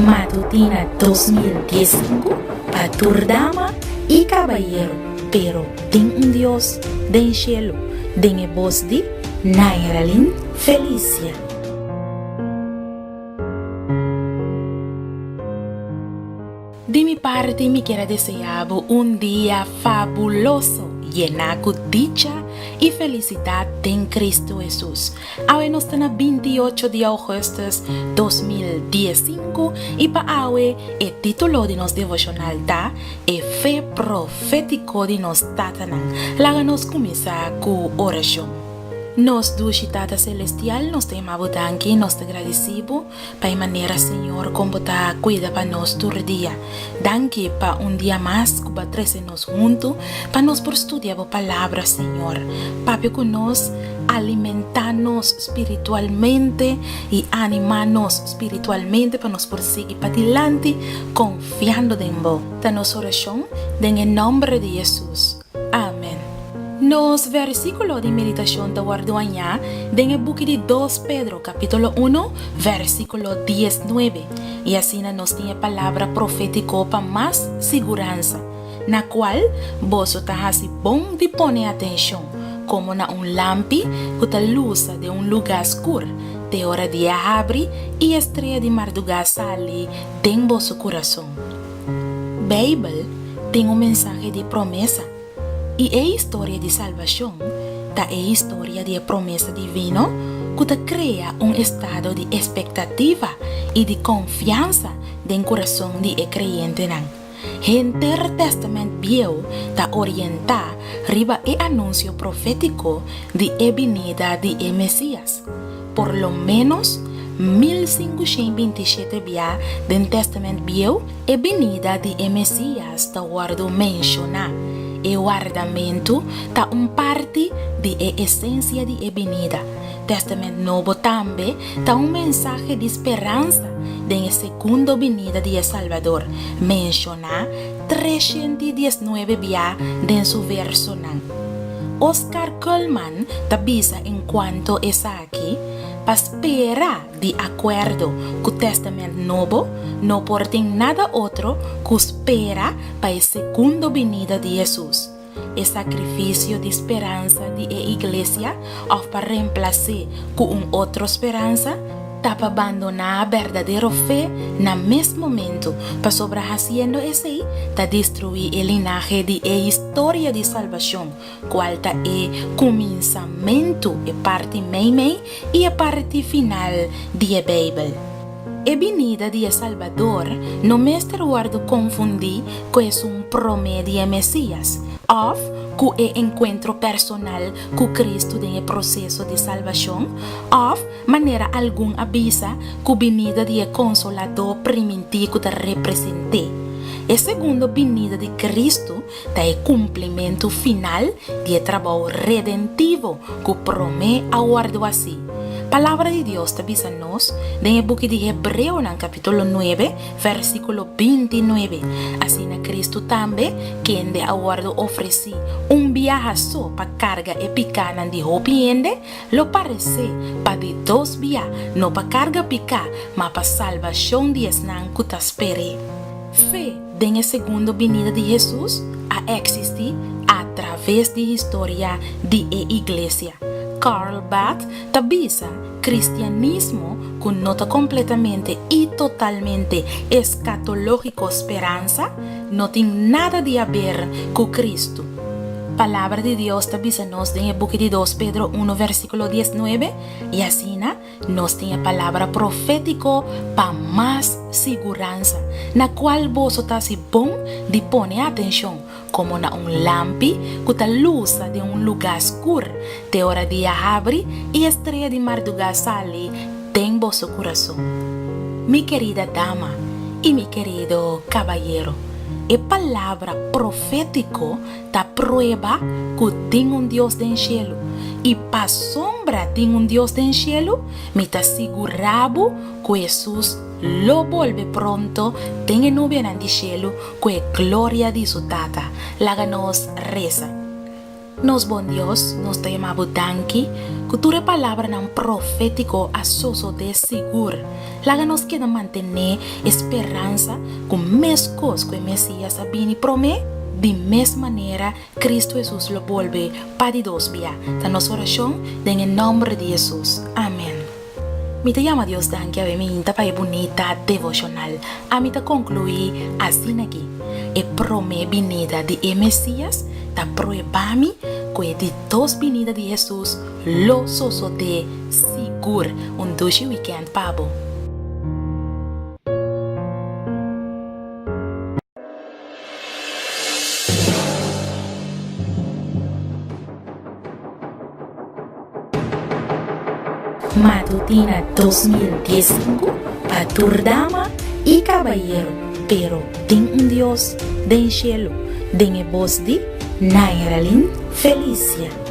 Matutina 2015 pa tur dama y cabayero, pero tin un Dios den cielo, den e bos di Nairalyn Felicia. Di mi parti mi kier a desea bo un dia fabuloso yená ku dicha i felisidat den Kristu Hesus. Awe nos ta na 28 di ougùstùs 2015 i pa awe e título di nos devoshonal ta E Fe Profétiko di Nos Tatanan. Laga nos kuminsá ku orashon. Nos dushi Tata Selestial, nos ta yama bo danki, nos ta gradisí bo Pa e manera, Señor, kon bo ta kuida pa nos tur dia. Danki pa un dia mas ku bo a trese nos huntu pa nos por studia bo Palabra, Señor. Papia ku nos, alimentá nos spiritualmente i animá nos spiritualmente pa nos por sigui padilanti konfiando den bo. Ta nos orashon den e nòmber di Hesus. Amen. Nos versíkulo di meditashon ta wòrdu hañá den e buki di Dos Pedro kapítulo uno, versíkulo diesnuebe, i asina nos tin e palabra profétiko pa mas siguransa, na kual boso ta hasi bon di pone atenshon, komo na un lampi ku ta lusa den un lugá skur, te ora dia habri i e strea di mardugá sali den boso kurason. Beibel tin un mensahe di promesa, i e historia di salbashon ta e historia di e promesa divino ku ta krea un estado di espektativa i di konfiansa den kurason di e kreyentenan. Henter Tèstamènt Bieu ta orientá riba e anunsio profétiko di e binida di e Mesías. Por lo ménos 1527 bia den Tèstamènt Bieu e binida di e Mesías ta wòrdu menshoná. E wardamentu ta un parti di e esensia di e binida. Tèstamènt Nobo tambe ta un mensahe di speransa den e segundo binida di e Salbador, menshoná 319 bia den su versonan. Oscar Cullmann ta bisa enkuanto esaki, Pa spera di akuerdo ku Tèstamènt Nobo no por tin nada otro ku spera pa e segundo binida di Hesus, e sakrifisio di speransa di e iglesia òf pa remplas'é ku un otro speransa, ta pa bandoná berdadero fe na mes momentu, pasobra hasiendo esei ta destruí e linahe di e historia di salbashon, kual ta e kuminsamentu, e parti meimei i e parti final di e Beibel. E binida di e Salbador no mester wòrdu konfundí ku esun promé di e Mesías, òf ku e enkuentro personal ku Kristu den e proseso di salbashon, òf manera algun a bisa ku binida di e Konsoladó primintí ku ta represent'é. E segundo binida di Kristu ta e kumplimentu final di e trabou redentivo ku promé a wòrdu hasí. Palabra di Dios ta bisa nos den e buki di Hebreonan kapítulo nuebe, vèrsikulo bintinuebe, Asina Kristu tambe, kende a wòrdu ofresí un biaha so pa karga e pikánan di hopi hende, lo paresé pa di dos bia, no pa karga piká, ma pa salbashon di esnan ku ta sper'é. Fe den e segundo binida di Hesus a eksistí atraves di historia di e iglesia. Karl Barth ta bisa, Kristianismo ku no ta kompletamente i totalmente eskatológiko speransa no tin nada di haber ku Kristu. Palabra di Dios ta bisa nos den e buki di Dos Pedro uno versíkulo diesnuebe, I asina, Nos tin e palabra profétiko pa mas siguransa, na kual boso ta hasi bon di pone atenshon, komo na un lampi ku ta lusa den un lugá skur, te ora dia habri i e strea di mardugá sali den boso kurason. Mi kerida dama i mi kerido kabayero, e palabra profétiko ta prueba ku tin un Dios den shelu, i pasobra tin un Dios den shelu, mi ta sigurá bo ku Hesus lo bolbe pronto den e nubianan di shelu ku e gloria di su Tata. Laga nos resa. Nos bon Dios, nos ta yama bo danki ku tur e palabranan profétiko a sosodé sigur. Laga nos keda mantené e speransa ku meskos ku e Mesías a bini promé, di mes manera Kristu Hesus lo bolbe pa di dos bia. Ta nos orashon den e nòmber di Hesus. Amèn. Mi ta yama Dios danki awe mi ta pa e bunita devoshonal. Ami ta konkluí asina aki, E promé binida di e Mesías ta prueba mi ku e di dos binida di Hesus lo sosodé sigur. Un dushi wikènt pa bo! Matutina 2015 pa tur dama y cabayero, pero tin un Dios den cielo, den e bos di Nairalyn Felicia.